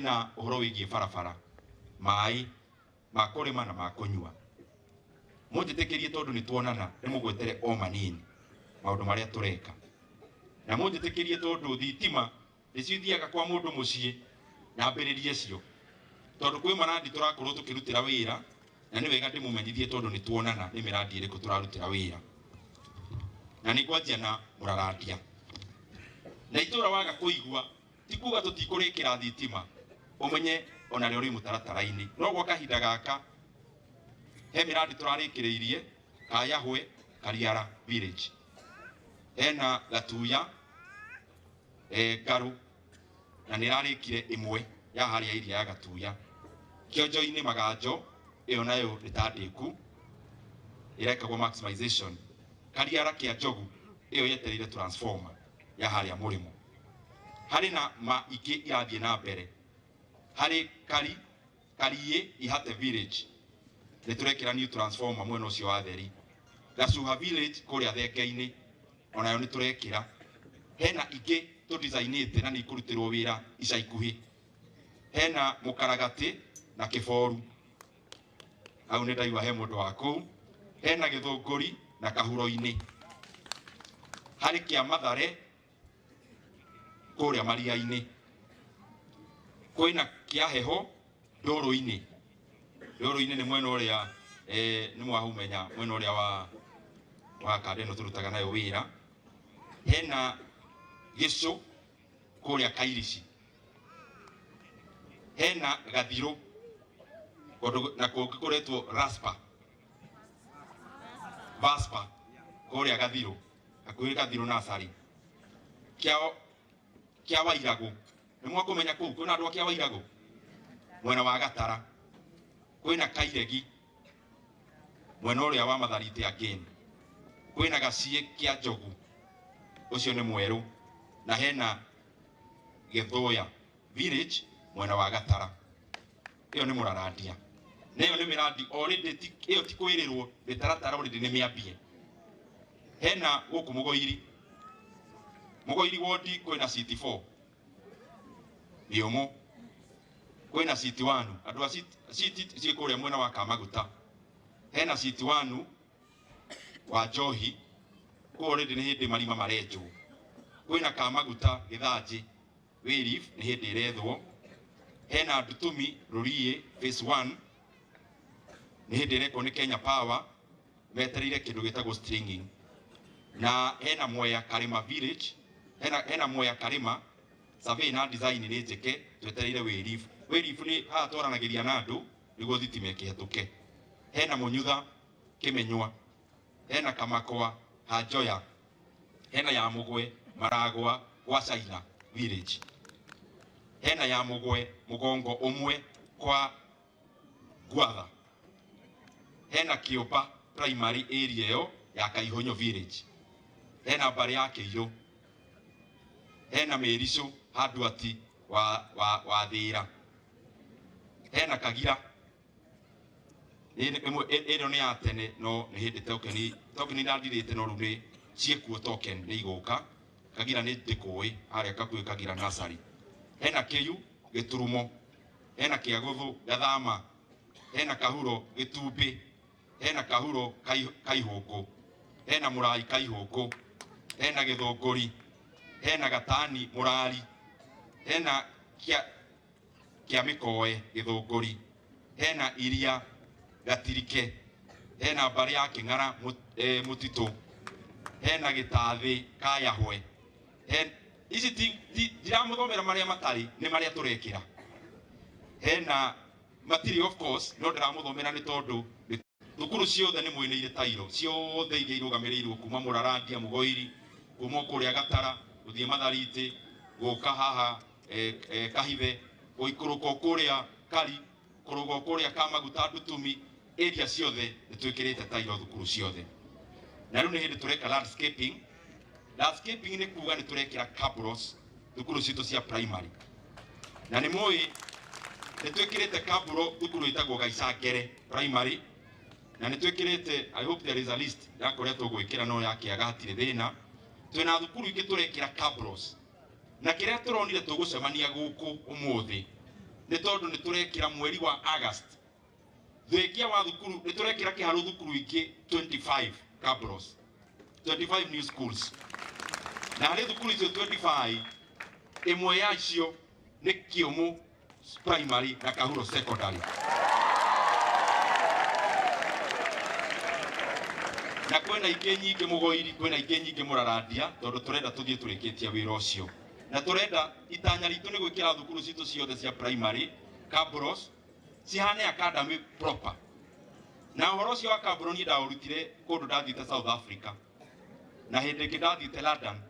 Na ũhoro wĩgiĩ barabara, maĩ ma kũrĩma na ma kũnyua. Mũnjĩtĩkĩrie tondũ nĩ tuonana nĩ mũgwetere o manini maũndũ marĩa tũreka. Na mũnjĩtĩkĩrie tondũ thitima nĩcio ithiaga kwa mũndũ mũciĩ nyambĩrĩrie cio. Tondũ kwĩ marandi tũrakorwo tũkĩrutĩra wĩra na nĩ wega ndĩmũmenyithie tondũ nĩ tuonana nĩ mĩrandi ĩrĩkũ tũrarutĩra wĩra. Na nĩ ngwanjia na mũrarandia. Na itũra waga kũigua ti kuga tũtikũrĩkĩra thitima ũmenye onarĩo rĩ mũtaratara-inĩ. No gwa kahinda gaka he mĩrandi tũrarĩkĩrĩirie ka Yahwe Kariara village, hena Gatuya Ngaru na nĩ ĩrarĩkire ĩmwe ya harĩa iria ya Gatuya. Kĩonjo-inĩ Maganjo ĩyo nayo nĩ ta ndĩku ĩrekagwo maximization. Kariara kĩa Njogu ĩyo yetereire transformer ya harĩa mũrĩmo. Harĩ na ma ingĩ irathiĩ na mbere harĩ Kari Kariĩ Ihate village nĩ tũrekĩra new transformer mwena ũcio wa Theri. Gacuha village kũrĩa Thenge-inĩ onayo nĩ tũrekĩra. Hena ingĩ tũdesign-ĩte na nĩ ikũrutĩrwo wĩra ica ikuhĩ. Hena Mũkaragatĩ na Kĩboru, hau nĩ ndaigua he mũndũ wa kũu. Hena Gĩthũngũri na Kahuro-inĩ. Harĩ kĩa Mathare kũrĩa Maria-inĩ. Kwĩna kĩa Heho Ndũrũ-inĩ. Ndũrũ-inĩ nĩ mwena ũrĩa nĩ mwahumenya mwena ũrĩa wa kanda ĩno tũrutaga nayo wĩra. Hena Gĩcũ kũrĩa Kairici. Hena Gathirũ kũndũ na kũngĩ kũretwo Raspa Vaspa kũrĩa Gathirũ, hakuhĩ Gathirũ Nursery. Kĩa Wairagũ nĩ mwakũmenya kũu kwĩna andũ a kĩa Wairagũ mwena wa Gatara. Kwĩna Kairegi mwena ũrĩa wa Matharite again. Kwĩna Gaciĩ kĩa Njogu ũcio nĩ mwerũ, na hena Gĩthũya village mwena wa Gatara. Ĩyo nĩ mũrarandia na ĩyo nĩ mĩrandi already, ĩyo ti kwĩrĩrwo mĩtaratara already nĩ mĩambie. Hena gũkũ Mũgoiri, Mũgoiri ward kwĩna city 4 mĩũmũ, kwĩna city 1 andũ a city ciĩ kũrĩa mwena wa Kamaguta. Hena city 1 wa Njohi kũu already nĩ hĩndĩ marima marenjwo. Kwĩna Kamaguta Gĩthanjĩ Wĩrif nĩ hĩndĩ ĩrethwo. Hena Ndutumi Rũriĩ phase 1 nĩ hĩndĩ ĩrekwo nĩ Kenya Power, metereire kĩndũ gĩtagwo stringing. Na hena Mwea Karĩma village, hena Mwea Karĩma survey na design nĩ njĩke, twetereire Wĩrif. Wĩrif nĩ haha twaranagĩria na andũ nĩguo thitima ĩkĩhetũke. Hena Mũnyutha Kĩmenywa, hena Kamakwa Hanjoya, hena ya Mũgwe Maragwa gwa China village, hena ya Mũgwe Mũgongo ũmwe kwa Ngwatha, hena Kĩũmba primary area ĩyo ya Kaihũnyũ village, hena mbarĩ ya Kĩirũ, hena Mĩricũ Handwati wa Thĩra, hena Kagira ĩno nĩ ya tene no nĩ hĩndĩ token irathirĩte no rĩu nĩ ciĩkuo token nĩ igũka. Kagira nĩ ndĩkũĩ harĩa kakuĩ Kagira nursery. Hena Kĩyu Gĩturumo, hena Kĩagũthũ Gathama, hena Kahuro Gĩtumbĩ, hena Kahuro Kaihũngũ, hena Mũrai Kaihũngũ, hena Gĩthũngũri, hena Gatani Mũrari, hena kĩa Mĩkoe Gĩthũngũri, hena Iria Gatirike, hena mbarĩ ya Kĩng'ara Mũtitũ, hena Gĩtathĩ ka Yahwe. Ici ti ndiramũthomera marĩa matarĩ, nĩ marĩa tũrekĩra. Hena matirĩ of course, no ndĩramũthomera nĩ tondũ thukuru ciothe nĩ mwĩnĩire tairo ciothe iria irũgamĩrĩirwo kuma Mũrarandia Mũgoiri, kuma kũrĩa Gatara gũthiĩ Matharite, gũka haha Kahithe, gũikũrũka kũrĩa Kari, kũrũga kũrĩa Kamaguta Ndutumi, area ciothe nĩ twĩkĩrĩte tairo thukuru ciothe. Na rĩu nĩ hĩndĩ tũreka landscaping. Landscaping nĩ kuga nĩ tũrekĩra cabros thukuru citũ cia primary. Na nĩ mũĩ nĩ twĩkĩrĩte cabro thukuru ĩtagwo Gaicangere primary, na nĩ twĩkĩrĩte, I hope there is a list ya kũrĩa tũgwĩkĩra, no yakĩaga hatirĩ thĩna. Twĩna thukuru ingĩ tũrekĩra cabros, na kĩrĩa tũronire tũgũcemania gũkũ ũmũthĩ Nĩ tondũ nĩ tũrekĩra mweri wa August thengia wa thukuru nĩ tũrekĩra Kiharu thukuru ingĩ 25 Kabros, 25 new schools. Na harĩ thukuru icio 25, ĩmwe yacio nĩ Kĩũmũ Primary na Kahuro Secondary. Na kwĩna ingĩ nyingĩ Mũgoiri, kwĩna ingĩ nyingĩ Mũrarandia, tondũ tũrenda tũthiĩ tũrĩkĩtie wĩra ũcio. Na tũrenda itanya ritũ nĩ gwĩkĩra thukuru citũ ciothe cia primary Kabros cihane academy proper. Na ũhoro ũcio wa Kabro niĩ ndaũrutire kũndũ ndathiĩte South Africa, na hĩndĩ ĩngĩ ndathiĩte London,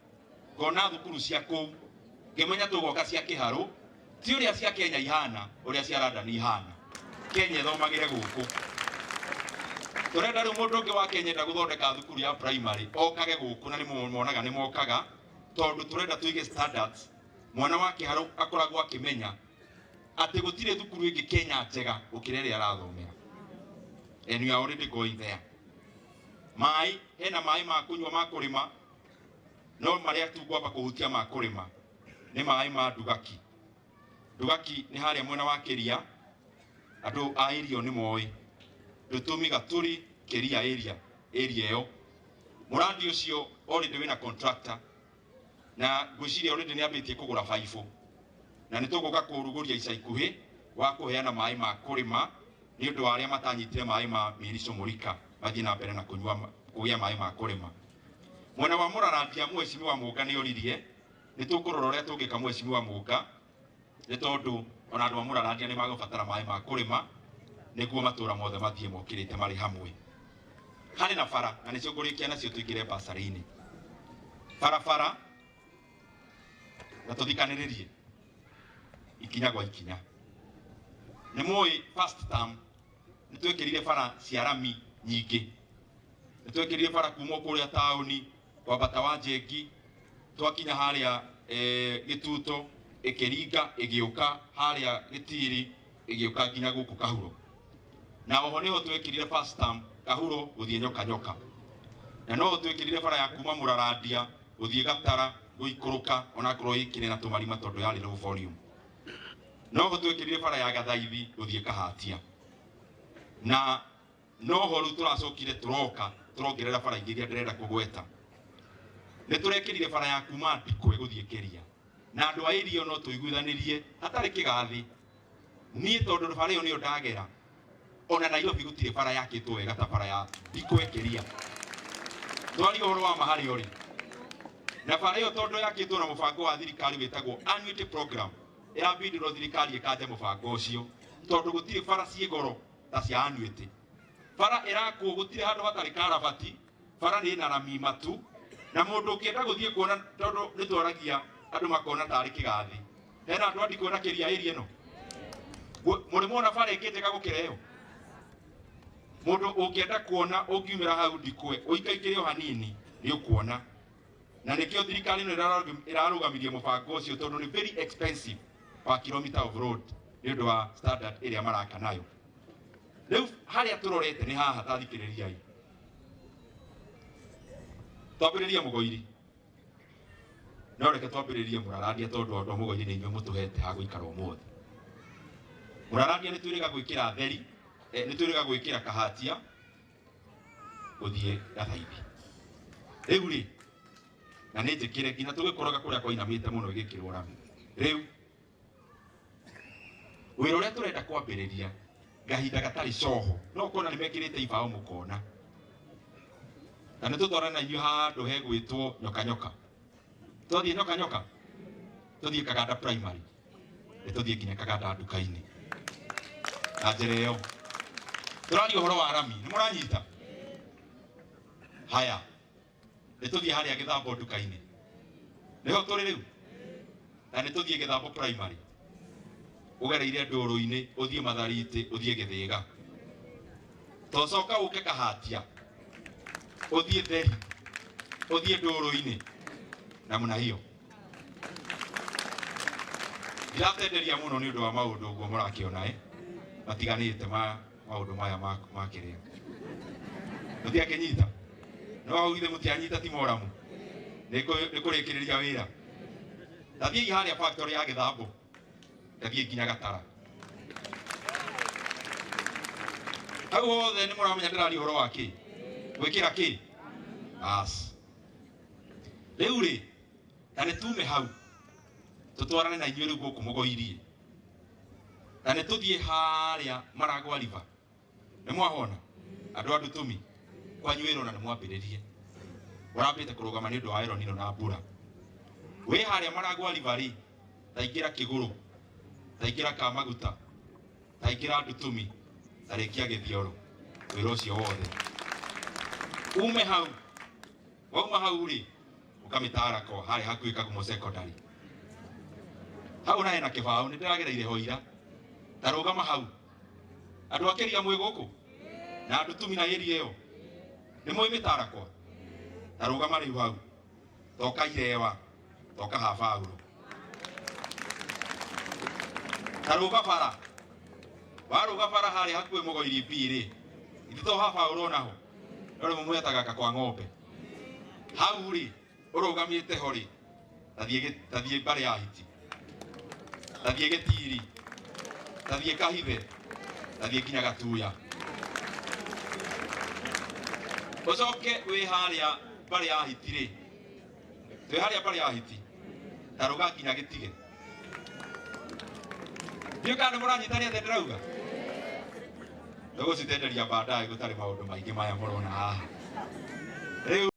ngona thukuru cia kũu, ngĩmenya tũgoka cia Kĩharũ ti ũrĩa cia Kenya ihana, ũrĩa cia London ihana. Kenya ĩthomagĩre gũkũ. Tũrenda rĩu mũndũ ũngĩ wa Kenya enda gũthondeka thukuru ya primary okage gũkũ, na nĩ monaga nĩ mokaga, tondũ tũrenda tũige standards. Mwana wa Kĩharũ akoragwo akĩmenya atĩ gũtirĩ thukuru ĩngĩ Kenya njega gũkĩra ĩrĩa arathomera. And we are already going there. Maĩ, hena maĩ ma kũnyua ma kũrĩma, no marĩa tu ngwamba kũhutia ma kũrĩma nĩ maĩ ma Ndugaki. Ndugaki nĩ harĩa mwena wa Kĩria, andũ a irio nĩ moĩ. Ndũtũmi Gatũri Kĩria area, area ĩyo. Mũrandi ũcio already wĩna contractor, na ngwĩciria already nĩ ambĩtie kũgũra baibũ, na nĩ tũgũka kũrugũria ica ikuhĩ wa kũheana maĩ ma kũrĩma nĩ ũndũ wa arĩa matanyitire maĩ ma Mĩrico Mũrika mathiĩ na mbere na kũnyua kũgĩa maĩ ma kũrĩma. Mwena wa Mũrarandia Mheshimiwa Mũnga nĩ oririe nĩ tũkũrora ũrĩa tũngĩka Mheshimiwa Mũnga, nĩ tondũ ona andũ a Mũrarandia nĩ magũbatara maĩ ma kũrĩma nĩguo matũra mothe mathiĩ mokĩrĩte marĩ hamwe. Harĩ na bara, na nĩcio ngũrĩkia nacio tũingĩre basarĩ-inĩ. Barabara na tũthikanĩrĩrie ikinya gwa ikinya. Nĩ mũĩ first term nĩ twekĩrire bara cia rami nyingĩ. Nĩ twekĩrire bara kuma kũrĩa taũni kwambata wa Njengi, twakinya harĩa Gĩtuto ĩkĩringa ĩgĩũka harĩa Gĩtiri ĩgĩũka nginya gũkũ Kahuro. Na oho nĩho twekĩrire first term Kahuro gũthiĩ Nyoka Nyoka. Na noho twekĩrire bara ya kuma Mũrarandia gũthiĩ Gatara gũikũrũka onakorwo ĩkĩrĩ na tũmarima tondũ yarĩ low volume. Noho twekĩrire bara ya Gathaithi gũthiĩ Kahatia. Na noho rĩu tũracokire tũroka tũrongerera bara ingĩ iria ndĩrenda kũgweta. Nĩ tũrekĩrire bara ya kuma Ndikwe gũthiĩ Kĩria. Na andũ a irio no tũiguithanĩrie hatarĩ kĩgathĩ. Niĩ tondũ bara ĩyo nĩyo ndagera, ona Nairobi gũtirĩ bara yakĩtwo wega ta bara ya Ndikwe Kĩria. Twaria ũhoro wa ma harĩa ũrĩ. Na bara ĩyo tondũ yakĩtwo na mũbango wa thirikari wĩtagwo annuity program, ĩrambindirwo thirikari ĩkanja mũbango ũcio, tondũ gũtirĩ bara ciĩ goro ta cia annuity. Bara ĩrakwo gũtirĩ handũ hatarĩ karabati, bara nĩ ĩna rami matu, na mũndũ ũngĩenda gũthiĩ kuona tondũ nĩ twaragia andũ makona tarĩ kĩgathĩ. Hena andũ a Ndikwe na Kĩria area ĩno? Mũrĩ mwona bara ĩngĩ njega gũkĩra ĩyo? Mũndũ ũngĩenda kuona ũngiumĩra hau Ndikwe ũikaikĩre o hanini nĩ ũkuona. Na nĩkĩo thirikari ĩno ĩrarũgamirie mũbango ũcio tondũ nĩ very expensive per kilometer of road nĩ ũndũ wa standard ĩrĩa maraka nayo. Rĩu harĩa tũrorete nĩ haha, ta thikĩrĩriai. Twambĩrĩrie Mũgoiri. No reke twambĩrĩrie Mũrarandia tondũ andũ a Mũgoiri nĩ inyuĩ mũtũhete ha gũikara ũmũthĩ. Mũrarandia nĩ twĩrĩga gwĩkĩra theri, nĩ twĩrĩga gwĩkĩra Kahatia gũthiĩ Gathaithi. Rĩu rĩ, na nĩ njĩkĩre nginya tũgĩkoraga kũrĩa kwainamĩte mũno ĩgĩkĩrwo rami. Rĩu wĩra ũrĩa tũrenda kwambĩrĩria gahinda gatarĩ coho, no ũkona nĩ mekĩrĩte ibaũ mũkona. Na nĩ tũtwarane na inyuĩ handũ hegwĩtwo Nyoka Nyoka. Twathiĩ Nyoka Nyoka, tũthiĩ Kaganda Primary, nĩ tũthiĩ nginya Kaganda nduka-inĩ. Na njĩra ĩyo tũraria ũhoro wa rami, nĩ mũranyita? Haya, nĩ tũthiĩ harĩa Gĩthambo nduka-inĩ, nĩho tũrĩ rĩu, na nĩ tũthiĩ Gĩthambo Primary, ũgereire ndũrũ-inĩ ũthiĩ Mathariti ũthiĩ Gĩthĩga, tocoka ũke Kahatia ũthiĩ Theri ũthiĩ ndũrũ-inĩ namna hiyo. Ndiratenderia mũno nĩ ũndũ wa maũndũ ũguo mũrakĩona, matiganĩte ma maũndũ maya ma kĩrĩa mũtiakĩnyita, no hau ithe mũtianyita ti moramu nĩ kũrĩkĩrĩria wĩra. Tathiĩi harĩa factory ya Gĩthambo, ndathiĩ nginya Gatara. Hau hothe nĩ mũramenya ndĩraria ũhoro wa kĩ? Gwĩkĩra kĩ? Bas. Rĩu rĩ, ta nĩ tume hau tũtwarane na inyuĩ rĩu gũkũ mũgoirie. Ta nĩ tũthiĩ harĩa Maragwa River. Nĩ mwahona? Andũ a Ndutumi, kwanyu wĩra ona nĩ mwambĩrĩrie. Ũrambĩte kũrũgama nĩ ũndũ wa El Nino na mbura. Wĩ harĩa Maragwa River rĩ, ta ingĩra Kĩgũrũ, ta ingĩra Kamaguta, ta ingĩra Ndutumi, ta rĩkia Gĩthioro, wĩra ũcio wothe. Ume hau, wauma hau rĩ, ũkamĩtarako harĩa hakuhĩ Kagumo Secondary. Hau na hena kĩbaũ, nĩ ndĩragereire ho ira. Ta rũgama hau. Andũ a Kĩria mwĩ gũkũ? Na Ndutumi na area ĩyo? Nĩ mũĩ mĩtarakwa? Ta rũgama rĩu hau. Toka Irewa, toka ha Paulo. Ta rũga bara. Warũga bara harĩa hakuhĩ Mũgoiri B rĩ, ithe to ha Paulo naho? No rĩmwe mwetaga kwa ng'ombe. Hau rĩ, ũrũgamĩte ho rĩ, tathiĩ mbarĩ ya hiti, tathiĩ gĩtiri, tathiĩ kahithe, tathiĩ nginya gatuya. Ũcoke wĩ harĩa mbarĩ ya hiti rĩ, twĩ harĩa mbarĩ ya hiti, tarũga nginya gĩtige. Ndiũĩ kana nĩ mũranyita nĩ atĩa ndĩrauga? Tũgũcitenderia baadaye gũtarĩ maũndũ maingĩ maya mũrona haha. Rĩu